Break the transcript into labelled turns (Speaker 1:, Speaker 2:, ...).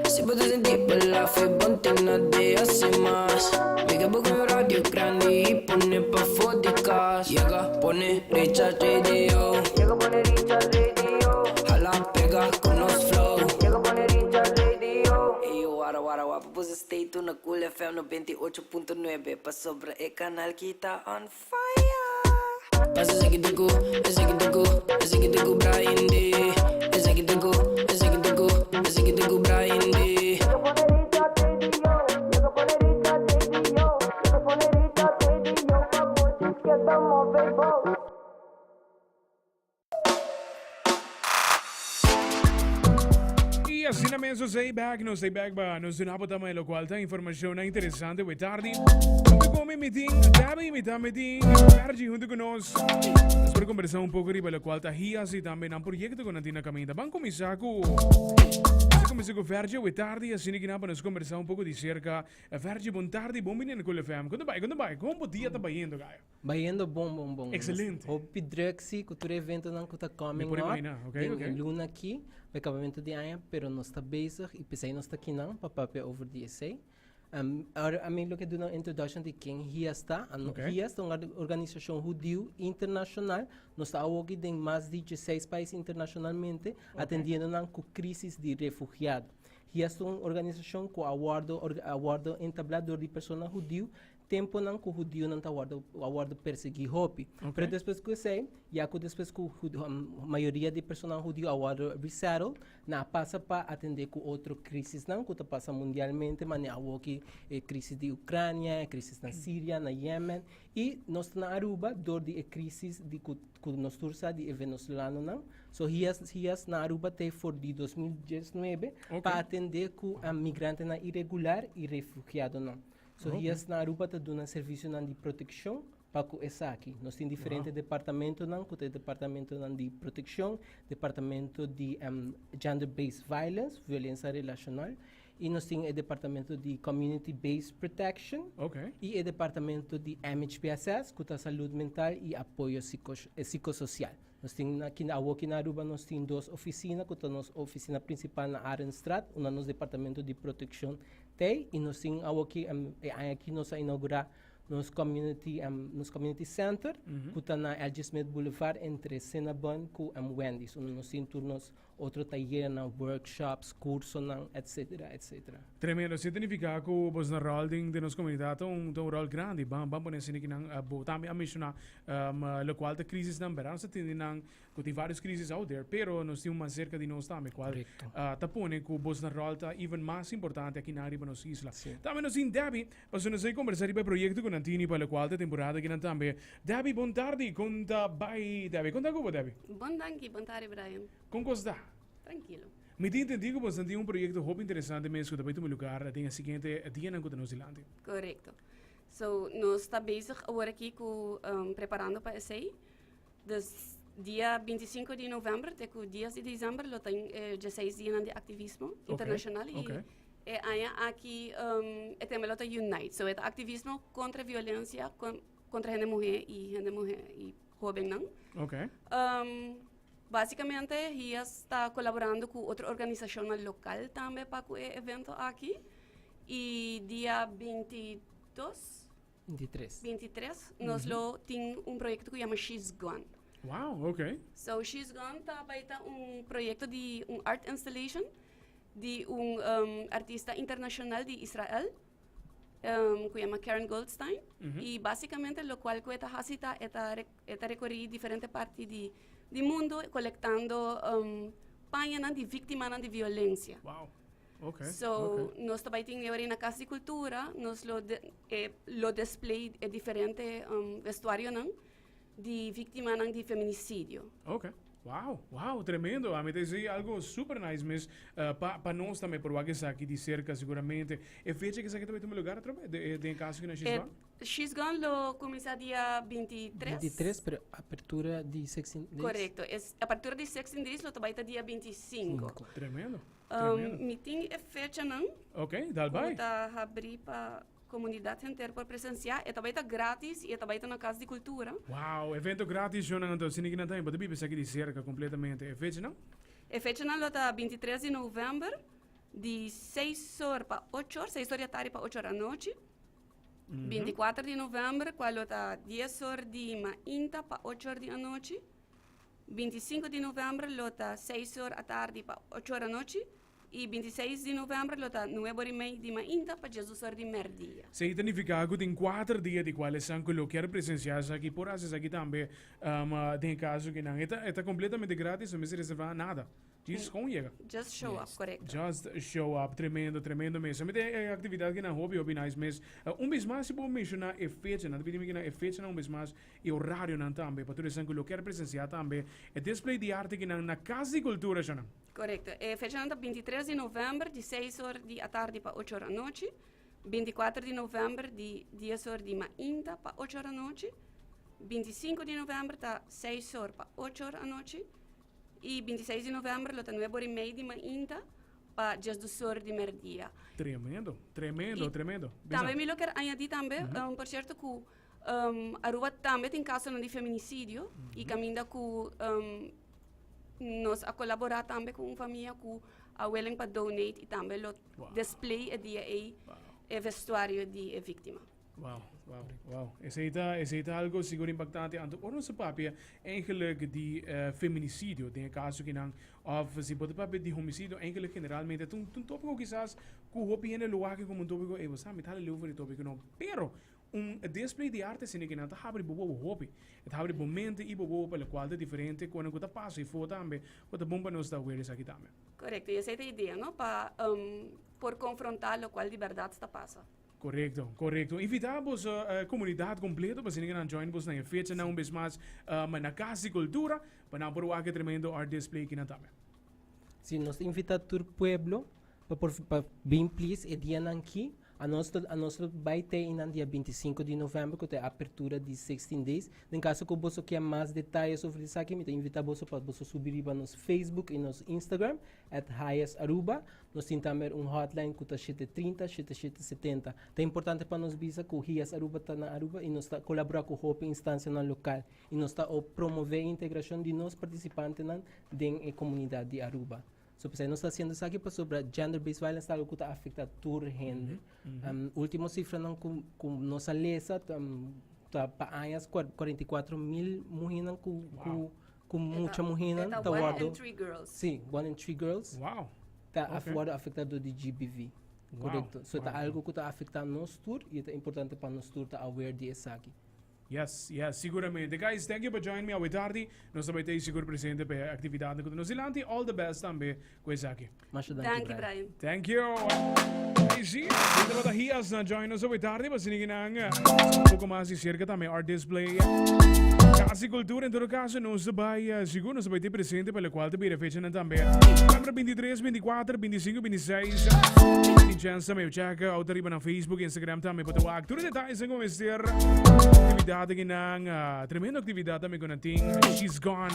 Speaker 1: Si bo ta sinti pa lafa e bon tin na di hasi mas. Mi ke buka un radio grandi i pone pafó di kas. Yega pone Richard Radio. Yega pone Richard Radio. Hala pega ku nos flow. Yega pone Richard Radio. Eyo wara wara wapa boso stay tune na Cool FM 98.9 pasobra e kanal ki ta on fire. Pasa esaki ta ku, esaki ta ku, esaki ta ku Brian D. Esaki ta ku, esaki ta ku, esaki ta ku Brian D. Yega pone Richard Radio, yega pone Richard Radio, yega pone Richard Radio pa bo djis keda move bo.
Speaker 2: Y asina mes nos ei back, nos ei back ba nos duna bo tama locual ta informacion interesante we tardi. Junto con mi mitin, Debbie mi ta mitin, Fergie junto con nos. Nos por conversa un poco riba locual ta hias y tambe nan proyecto con nan tin na caminda. Ban comisa cu Comisa cu Fergie we tardi, asina que nan pa nos conversa un poco di cerca. Fergie, bon tardi, bon bini na Cool FM. Con ta bai, con ta bai? Con bo dia ta bayendo, gayo?
Speaker 3: Bayendo bon bon bon.
Speaker 2: Excelente.
Speaker 3: Hopi druk si cu tur eventonan cu ta coming
Speaker 2: Mi por
Speaker 3: up
Speaker 2: imagina, ok,
Speaker 3: den
Speaker 2: ok.
Speaker 3: e luna aki, pa e acabamento di aña, pero nos ta bezig y pesey nos ta kinan pa papia over di esey. Ora ami lo ke duna un introduction di ken HIAS ta. Ano,
Speaker 2: Ok.
Speaker 3: HIAS ta un organisacion hudiu internacional. Nos ta awoki den mas di dieseis pais internacionalmente,
Speaker 2: Ok.
Speaker 3: atendiendo nan cu crisis di refugiado. HIAS ta un organisacion cu a wordo a wordo entabla door di persona hudiu Temponan ku hudiunan ta wòrdu a wòrdu persiguí hopi.
Speaker 2: Ok.
Speaker 3: Pero despues ku esei, ya ku despues ku hud- mayoria di personanan hudiu a wòrdu resettled, nan a pasa pa atendé ku otro krisisnan ku ta pasa mundialmente, manera awoki e krisis di Ucrania, e krisis na Siria, na Yemen, i nos ta na Aruba dor di e krisis di ku ku nos tur sa di e venezolanonan. So hias hias na Aruba t'ei for di 2019
Speaker 2: Ok.
Speaker 3: pa atendé ku migrantenan iregular i refugiadonan. So hias na Aruba ta duna servicionan di proteccion pa cu esaki. Nos tin diferente departamentonan cu ta e departamentonan di proteccion, departamento di gender based violence, violencia relacional, y nos tin e departamento di community based protection y e departamento di MHPSS cu ta salud mental y apoyo psicosocial. Nos tin aki awoki na Aruba nos tin dos oficina cu ta nos oficina principal na Arendsstraat unda nos departamento di proteccion Tei y nos tin awoki e aña aki nos a inaugura nos community nos community center cu ta na LG Smith Boulevard entre Cinnabon cu Wendy's unda nos tin tur nos otro tayernan, workshops, cursonan etcetera etcetera.
Speaker 2: Tremendo, esei ta nifica cu bosnan rol den den nos comunidad ta un ta un rol grandi. Ban ban pone asina ki nan bo tambe a menciona locual ta crisisnan berdad nos ta tende nan Cu tin varios crisis out there, pero nos tin un mas cerca di nos tambe, cual ta pone cu bosnan rol ta even mas importante aki nan riba nos isla. Tambe nos tin Debbie, pasobra nos a conversa riba e proyecto cu nan tini pa locual ta temporada aki nan tambe. Debbie, bon tardi, con ta bay Debbie? Con ta cu bo Debbie?
Speaker 4: Bon danki, bon tardi Brian.
Speaker 2: Con cos ta?
Speaker 4: Trankilo.
Speaker 2: Mi tin entendi cu bosnan tin un proyecto hopi interesante mes cu ta bay tuma lugar den e siguiente dianan cu ta nos dilanti.
Speaker 4: Correcto. So, nos ta bezig awor aki cu preparando pa esey. Dus dia 25 di november te ku dies di december lo tin e dieseis dianan di activismo internacional y e aña aki e tema lo ta Unite. So e ta activismo contra violencia contra hende muhe y hende muhe y hobennan. Basicamente HIAS ta colaborando cu otro organisacionnan local tambe pa cu e evento aki y dia 22
Speaker 3: 23.
Speaker 4: 23, nos lo tin un proyecto cu yama She's Gone.
Speaker 2: Wow, ok.
Speaker 4: So She's Gone ta bay ta un proyecto di un art installation di un artista internacional di Israel cu yama Karen Goldstein. Y basicamente locual cu e ta haci ta e ta e ta recorri diferente parti di di mundo colectando pañanan di victimanan di violencia.
Speaker 2: Wow. Okay,
Speaker 4: So,
Speaker 2: okay.
Speaker 4: nos ta bai tin ori na Cas di Cultura, nos lo de, eh, lo display e diferente vestuarionan di victimanan di feminicidio.
Speaker 2: Okay. Wow, wow, tremendo. A mi ta deci algo super nice mes pa, pa nos tambe por wak esaki di cerca seguramente. E fecha que esaki ta bai tuma lugar atrobe? De, den caso que na She's
Speaker 4: E
Speaker 2: Gone?
Speaker 4: She's Gone lo cuminsa dia 23.
Speaker 3: 23, pero apertura di 16 days.
Speaker 4: Correcto. Es, apertura di 16 days lo ta bai ta dia 25.
Speaker 3: Cinco.
Speaker 2: Tremendo. Tremendo.
Speaker 4: Mi tin e fechanan.
Speaker 2: Ok, dal bai.
Speaker 4: Ku ta habrí pa komunidat henter por presensiá. E ta bai ta gratis i e ta bai ta na Kas di Kultura.
Speaker 2: Wow, evento gratis shownan anto. Asina ki nan ta bo ta biba esaki di serka kompletamente. E fechanan?
Speaker 4: E fechanan lo ta 23 di novèmber. di 6 or pa 8 or, 6 or di atardi pa 8 or anochi. 24 di november, cual lo ta 10 or di mainta pa 8 or di anochi. 25 di november lo ta 6 or atardi pa 8 or anochi. Y 26 di november lo ta 9 or y mei di mainta pa 12 or di merdia.
Speaker 2: Esey ta nifica cu tin cuater dia di cual esnan cu lo kier presencia esaki por haci esaki tambe den e caso cu nan. E ta e ta completamente gratis, no mester reserva nada. Djis con yega.
Speaker 4: Just show up, corecto.
Speaker 2: Just show up, tremendo, tremendo mes. Mi ta e actividad ki nan hopi hopi nice mes. Un bes mas si bo menciona e fecha, nan ta pidi mi ki nan e fechanan un bes mas y horarionan tambe pa tur esnan cu lo kier presencia tambe e display di arte ki nan na Cas di Cultura shanan.
Speaker 4: Korekto. E fechanan ta 23 di novèmber di seis or di atardi pa ocho or anochi, 24 di novèmber di dies or di mainta pa ocho or anochi, 25 di novèmber ta seis or pa ocho or anochi i 26 di novèmber lo ta nuebe or i mei di mainta pa diesdos or di mèrdia.
Speaker 2: Tremendo, tremendo,
Speaker 4: I
Speaker 2: tremendo. Bisa.
Speaker 4: Tambe mi lo ker añadí tambe, por sierto ku Aruba tambe tin kasonan di feminisidio i kaminda ku Nos a colabora tambe cu un famia cu a willing pa donate y tambe lo display e dia ey e vestuario di e victima.
Speaker 2: Wow, wow, wow. Esey ta, esey ta algo sigur impactante. Anto ora nos ta papia eigenlijk di feminicidio, den e caso kinan, of si bo ta papia di homicidio, eigenlijk generalmente ta un, ta un topico kisas cu hopi hende lo wak como un topico, ey bo sa mi ta hala leu for di topico no, pero Un display di arte asina kinan ta habri bo wowo hopi. E ta habri bo mente i bo wowo pa lokual ta diferente konan ku ta pasa ifo tambe ku ta bon pa nos ta aware esaki tambe.
Speaker 4: Korekto, i esei ta e idea, no? Pa por konfrontá lokual di bèrdat ta pasa.
Speaker 2: Korekto, korekto. Invitá boso komunidat kompleto pa asina kinan join bos na e fechanan un bes mas na Kas di Kultura pa nan por wak e tremendo art display kinan tambe.
Speaker 3: Si, nos ta invitá tur pueblo pa por pa bin please e dianan ki. Anos ta anos ta bai te einan dia 25 di november ku ta e apertura di 16 days. Den kaso ku boso kier mas detayes over di esaki mi ta invita boso pa boso subi riba nos Facebook i nos Instagram at Highest Aruba. Nos tin tambe un hotline ku ta shete 30 shete shete 70. Ta importante pa nos bisa ku Hias Aruba ta na Aruba i nos ta kolabora ku hopi instansianan lokal i nos ta promove e integrashon di nos partisipantenan den e komunidat di Aruba. So p'esei nos ta hasiendo esaki pasobra gender based violence ta algo ku ta afekta tur hende. Ultimo sifranan ku ku nos a lesa ta ta pa añas 44,000 muhénan ku ku ku mucha muhénan
Speaker 4: ta
Speaker 3: ta
Speaker 4: one
Speaker 3: wòrdu
Speaker 4: in three girls.
Speaker 3: Sí, one in three girls
Speaker 2: Wow.
Speaker 3: ta
Speaker 2: Okay.
Speaker 3: wòrdu afektá dor di GBV.
Speaker 2: Wow.
Speaker 3: Korekto. So ta
Speaker 2: Wow.
Speaker 3: algo ku ta afektá nos tur i e ta importante pa nos tur ta aware di esaki.
Speaker 2: Yes, yes, siguramente. Guys, thank you pa join me awe tardi. Nos ta bai tei sigur presente pa e actividadnan cu ta nos dilanti. All the best tambe cu esaki.
Speaker 3: Masha danki,
Speaker 4: Danki,
Speaker 3: Brian.
Speaker 4: Brian.
Speaker 2: Thank you. Hey, sí, dit tabata Hias na join nos awe tardi pa asina ki nan un poco mas di cerca tambe art display. Cas di Cultura en todo caso nos ta bai sigur nos ta bai tei presente pa locual ta bira fechanan tambe. November 23, 24, 25 y 26. Tin chance tambe check out ariba na Facebook, Instagram tambe pa ta wak tur e detalles cu mester. Actividad aki nan, tremendo actividad tambe cu nan tin. She's Gone.